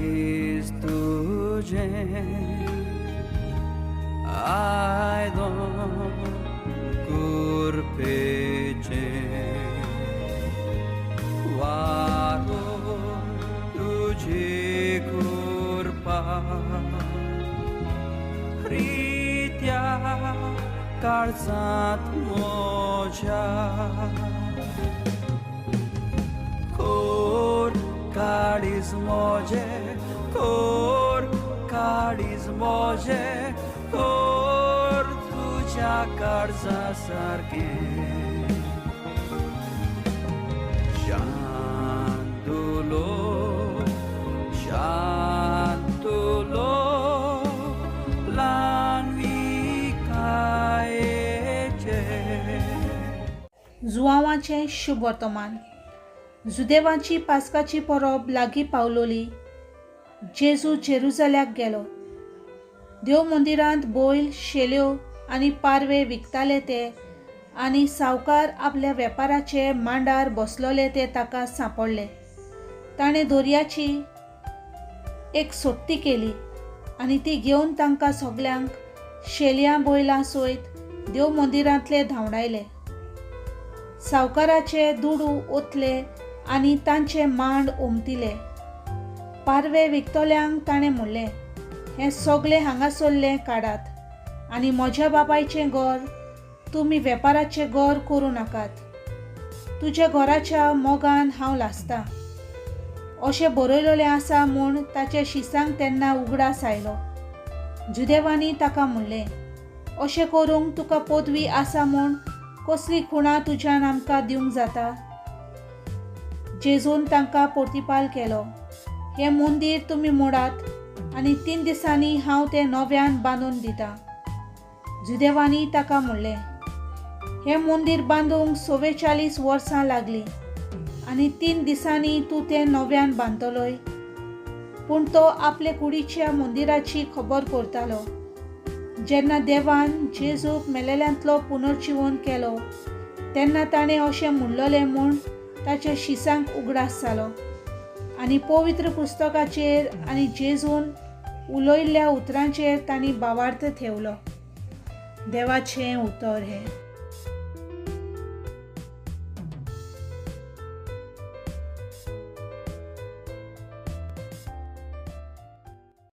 काळीज तुजें आयदन कुरपेचें वारो तुजी कृपा रित्या काळजांत म्हज्या खोर काळीज म्हजें खोर काळीज म्हजें खोर तुज्या काळजा सारकें शांतुलो शांतुलो ल्हानविकायेचे. जुवांवाचें शुभ वर्तमान. जुदेवांची पास्काची परब लागीं पावलोली. जेजू जेरुजाल्याक गेलो. देव मंदिरांत बैल, शेल्यो आनी पारवे विकताले ते आनी सावकार आपल्या वेपाराचे मांडार बसलोले ते ताका सांपडले. ताणें दोरयाची एक सोट्टी केली आनी ती घेवन तांकां सगल्यांक शेलयां बैलां सयत देव मंदिरांतले धांवडायले. सावकाराचे दुडू ओतले आनी तांचे मांड ओमतिले. पारवे विकतल्यांक ताणें म्हणलें, हें सगलें हांगासरलें काडात आनी म्हज्या बापायचें घर तुमी वेपाराचें घर करूं नाकात. तुज्या घराच्या मोगान हांव लासतां अशें बरयलेलें आसा म्हूण ताच्या शिसांक तेन्ना उगडास आयलो. जुदेवांनी ताका म्हणलें, अशें करूंक तुका पदवी आसा म्हूण कसली खुणा तुज्यान आमकां दिवंक जाता? जेजून तांकां प्रतिपाल केलो, हें मंदीर तुमी मोडात आनी 3 दिसांनी हांव तें नव्यान बांदून दितां. जुदेवांनी ताका म्हणलें, हें मंदीर बांदूंक 44 वर्सां लागलीं आनी 3 दिसांनी तूं तें नव्यान बांदतलोय? पूण तो आपले कुडीच्या मंदिराची खबर करतालो. जेन्ना देवान जेजूक मेलेल्यांतलो पुनर्जिवन केलो तेन्ना ताणें अशें म्हणलेलें म्हूण ताच्या शिसांक उगडास जालो आनी पवित्र पुस्तकाचेर आनी जेजून उलयल्ल्या उतरांचेर तांणी भावार्थ ठेवलो. देवाचें उतर हें.